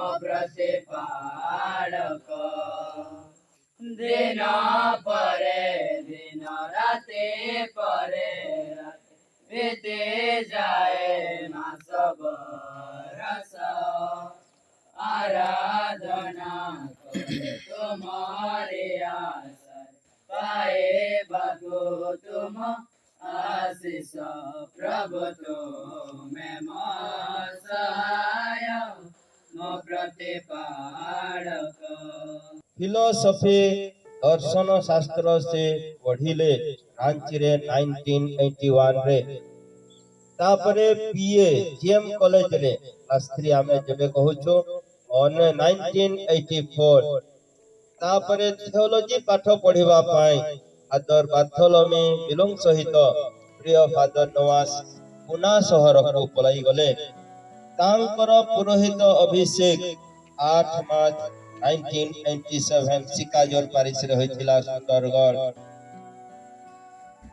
ମୋ ପ୍ରତିପାଳକ। ଦିନ ପରେ ଦିନ, ରାତି ପରେ ରାତି, ବିତି ଯାଏ ମାସ ବରଷ। ଆରାଧନା କରେ ତୁମରି ଆଶାରେ, ପାଇବାକୁ ତୁମ ଆଶିଷ। ପ୍ରଭୁ ତୁମେ ମୋ ସହାୟ, ମୋ ପ୍ରତିପାଳକ। ଫିଲୋସଫି, ଦର୍ଶନ ଶାସ୍ତ୍ର ସେ ପଢିଲେ ରାଞ୍ଚିରେ 1981ରେ। ତାପରେ ବିଏ ଜିଏମ କଲେଜରେ, କ୍ଲାସ 3 ଆମେ ଯେବେ କହୁଛୁ, 1984। ତାପରେ ଥିଓଲୋଜି ପାଠ ପଢିବା ପାଇଁ ଫାଦର ବାର୍ଥୋଲମି ବିଲୁଙ୍ଗ ସହିତ ପ୍ରିୟ ଫାଦର ନୱାସ ପୁନା ସହରକୁ ପଳାଇଗଲେ। ତାଙ୍କର ପୁରୋହିତ ଅଭିଷେକ 8 ମାର୍ଚ୍ଚ 1997 ସିକାଜୋର ପାରିସରେ ହୋଇଥିଲା, ସୁନ୍ଦରଗଡ଼।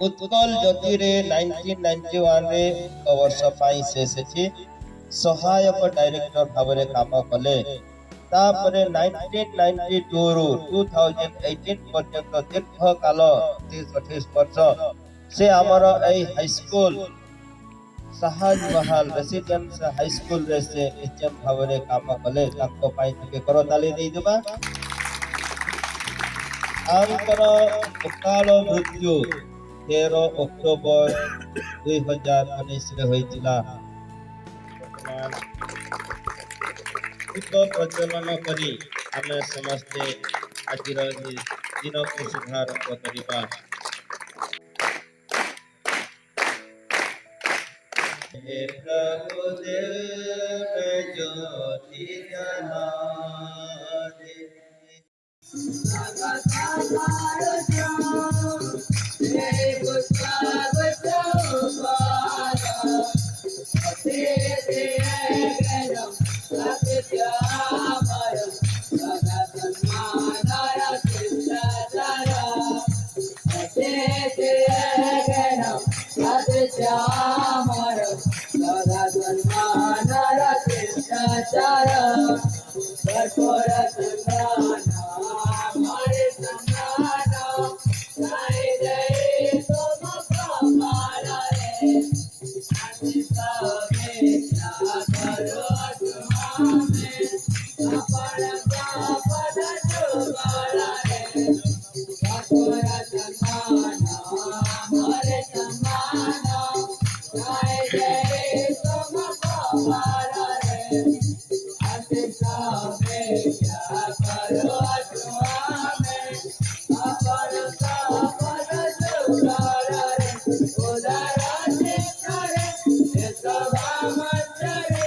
ଉତ୍କଳ ଜ୍ୟୋତିରେ 1991ରେ ଏକ ବର୍ଷ ପାଇଁ ସେ ସେଠି ସହାୟକ ଡାଇରେକ୍ଟର ଭାବରେ କାମ କଲେ। ତାପରେ 1992ରୁ 2018 ପର୍ଯ୍ୟନ୍ତ ଦୀର୍ଘକାଳ 28 ବର୍ଷ ସେ ଆମର ଏଇ ହାଇସ୍କୁଲ, ସାହାଜବାହାଲ ରେସିଡେନ୍ସ ହାଇସ୍କୁଲରେ ସେ ଏଚଏମ୍ ଭାବରେ କାମ କଲେ। ତାଙ୍କ ପାଇଁ ଟିକେ କରତାଳି ଦେଇଦେବା। ତାଙ୍କର ଅକାଳ ମୃତ୍ୟୁ 13 ଅକ୍ଟୋବର 2019ରେ ହୋଇଥିଲା। ବର୍ତ୍ତମାନ ଦୀପ ପ୍ରଜ୍ୱଳନ କରି ଆମେ ସମସ୍ତେ ଆଜିର ଏହି ଦିନକୁ ଶୁଭାରମ୍ଭ କରିବା। हे प्रभु, दिल में ज्योति जला दे। ଶିଷ୍ଟାଚାର। କର୍ପୂର ଚନ୍ଦନ ମରେ ସମାନ ଗାଇ ଦେଇ ତୁମ କପାଳରେ, ଆଶିଷ ଭିକ୍ଷା କରୁଅଛୁ ଆମେ ଆପଣଙ୍କ ପଦ ଯୁଗଳରେ। କର୍ପୂର ଚନ୍ଦନ ମରେ ସମାନ ଗାଇ ଦେଇ ତୁମ କପାଳରେ, ଆଶିଷ ଭିକ୍ଷା କରୁଅଛୁ ଆମେ ଆପଣଙ୍କ ପଦ ଯୁଗଳରେ। ଉଦାର ଚିତ୍ତରେ ଏ ସଭା ମଞ୍ଚରେ,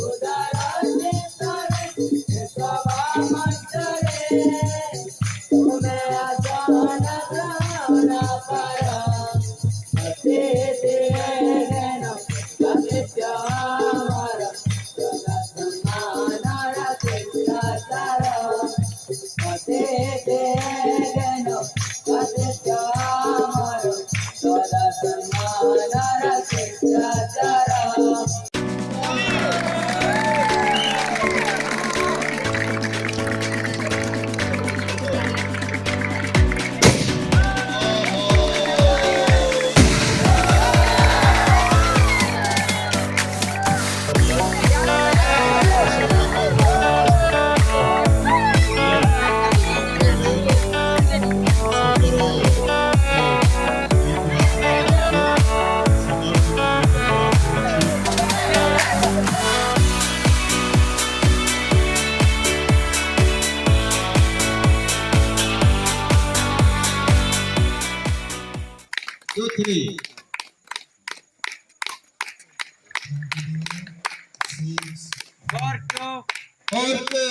ଉଦାର ଚିତ୍ତରେ ଏ ସଭା ମଞ୍ଚରେ, ତୁମେ ଆସନ ଗ୍ରହଣ କର। ଅତିଥି ଘେନ ଆତିଥ୍ୟ ଆମର, ସଦା ସମ୍ମାନର ଶିଷ୍ଟାଚାର। ଅତିଥି ଘେନ ଆତିଥ୍ୟ ଆମର, ସଦା ସମ୍ମାନର ଶିଷ୍ଟାଚାର। Two, three. 4 2। 4 2।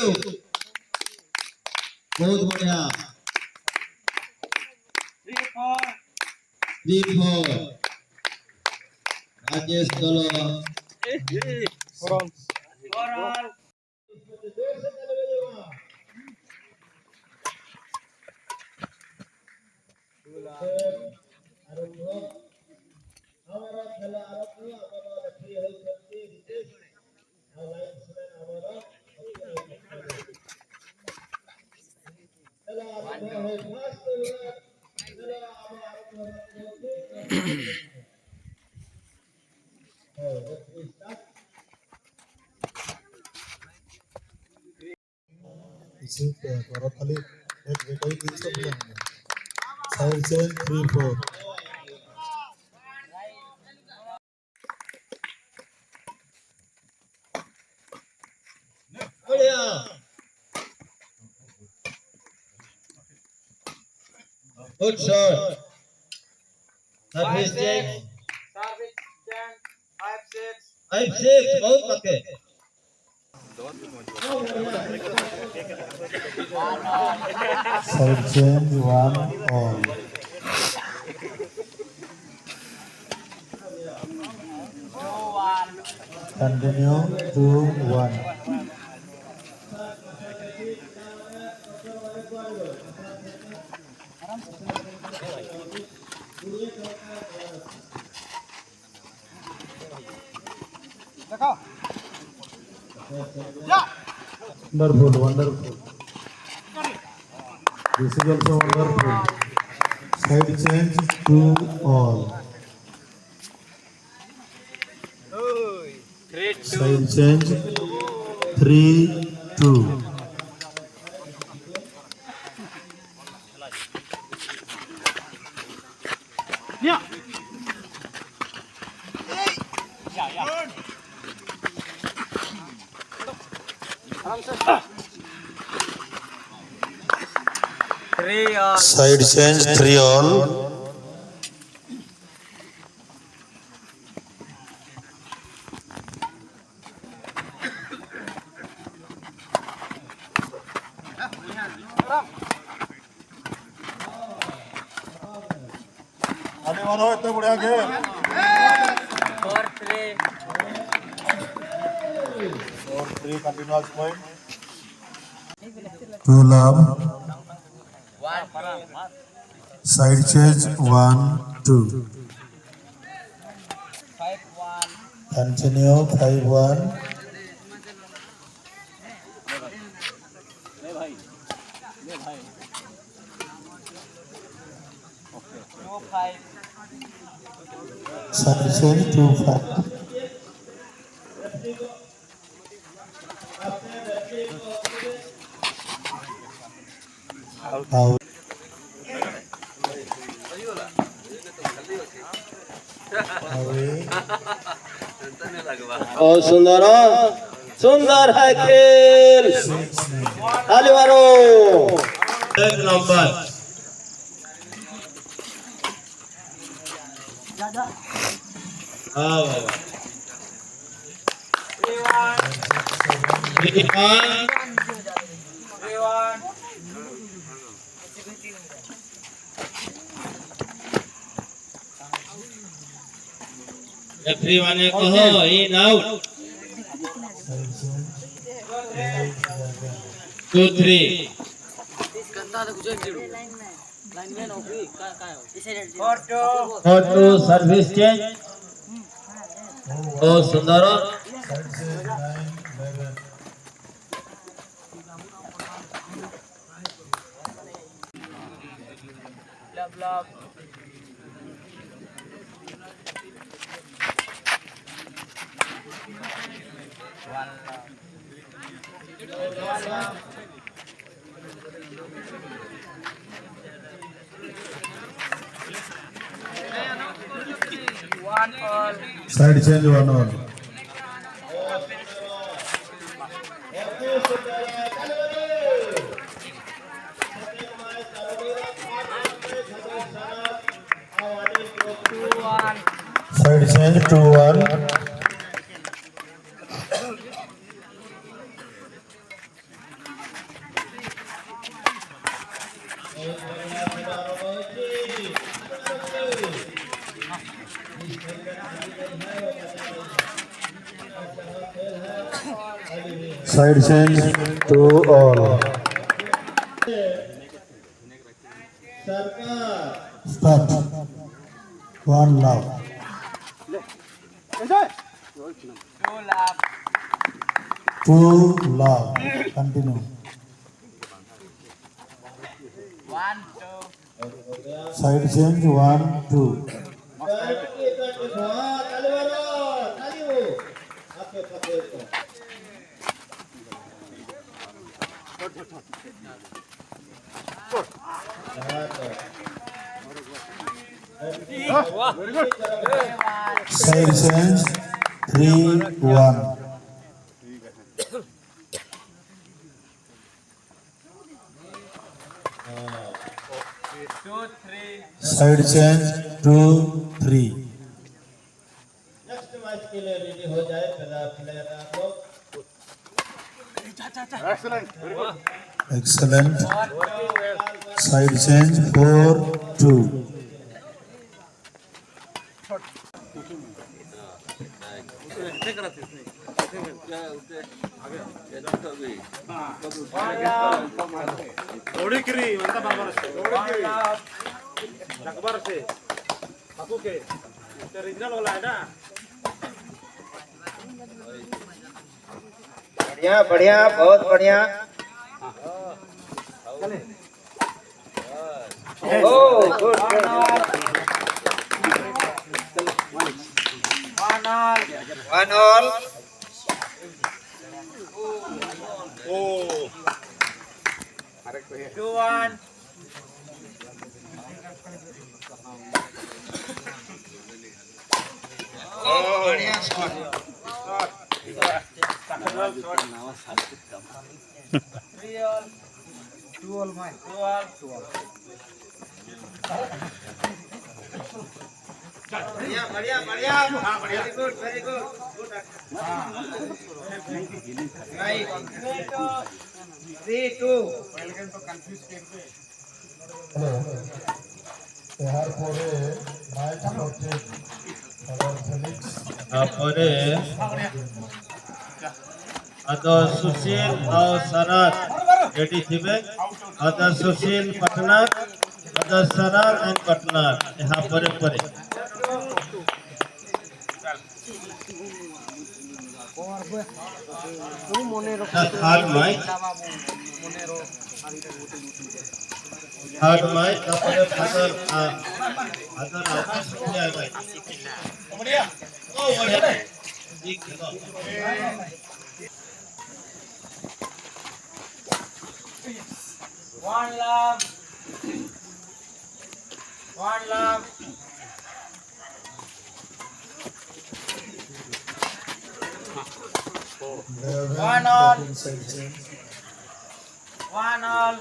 ବହୁତ ବଢିଆ। 3 4। 3 4। ରାଜେଶ ଦଳ। 4 all. ଆରମ୍ଭ ଆମର ଖେଳ ଆରମ୍ଭ। ଆମର ରେଫରି ହେଉଛନ୍ତି ରିତେଶ ଆଉ ଲାଇନ୍ସମ୍ୟାନ୍ ଆମର। କିଛି କର, ଖାଲି ଏକ ବେକାରୀ ଜିନିଷ ବୁଲାନି। Side change, 3-4. बढ़िया, good shot. Service change. Service change, 5-6. 5-6, ବହୁତ ପକ୍କେ। Side change, 1 all. 2-1. Continue, 2-1. Wonderful, wonderful. This is also wonderful. Side change, 2 all. 3-2. Side change, 3-2. 3 all. Side change, 3 all. ଏତେ ବଢିଆ game. 4-3. 4-3, continuous point. 2 love. 1-2. Side change, 1-2. 5-1. Continue, 5-1. 2-5. Side change, 2-5. Out. Away. बहुत सुंदर, सुंदर है खेल। 6-9. ताली मारो। एक नंबर। हाँ बाबा। 3-1. 3-1. 3-1. रेफरी वाले कहो in out. Side change, 8-11. 2-3. 4-2. 4-2, service change. बहुत सुंदर। Side change, 9-11. Love love. 1 love. 1 love. 1 all. Side change, 1 all. 2-1. Side change, 2-1. Side change, 2 all. Start. 1 love. 2 love. 2 love. Continue. 1-2. Side change, 1-2. ताली मारो, ताली हो। आपके पते को। Side change 3-1. 2-3. Side change 2-3. Next match के लिए रेडी हो जाए पहला प्लेयर आप लोग। Excellent. Side change 4-2. बढ़िया बढ़िया, बहुत बढ़िया। Oh, good good. 1-all. 2-1. बढ़िया shot. 3-all. 2-all my. 2-all. बढ़िया बढ़िया बढ़िया, very good very good. Right, 3-2. Hello. ଏହାପରେ match 14 father Felix. ତାପରେ ଅଦର ସୁଶୀଲ ଆଉ ଶରତ ରେଡି ଥିବେ। Other Sushil Patnaik, other Sharat and Patnaik ଏହା ପରେ ପରେ। Third match, third match. ତାପରେ ଫାଦର ଫାଦର ଭାଇ। ବଢିଆ, ଓ ବଢିଆ। ଠିକ। 1-love. 1-love. 1-all. Side change. 1-all.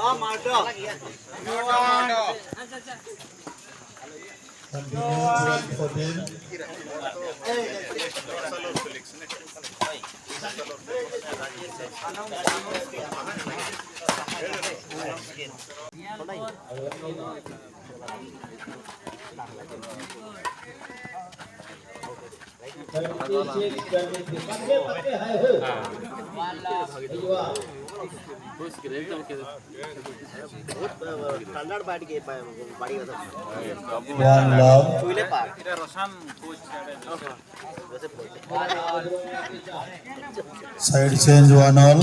2-1. Continue 12-14. 26-23. पक्के पक्के है हो। 1-love. युवा। 1-love. 1-all. Side change 1-all.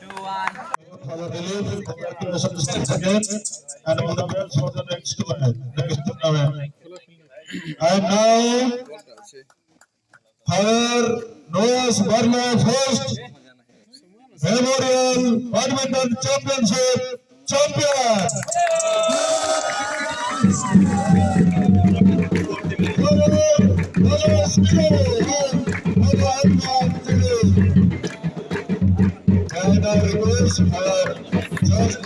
2-1. Father Dilip, congratulations once again, and all the best for the next tournament. Next tournament. And now, Father Noah's Barla first Memorial Badminton Championship champion. Father Noah's Barla. And I request our judge,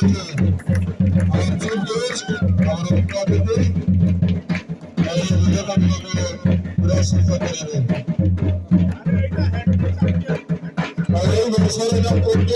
our chief guest, our ମୁଖ୍ୟ ଏହି ବିଜେତାମାନଙ୍କୁ ପୁରସ୍କୃତ କରିବେ। ଆଉ ଏହି ବର୍ଷର ପୂଜ୍ୟ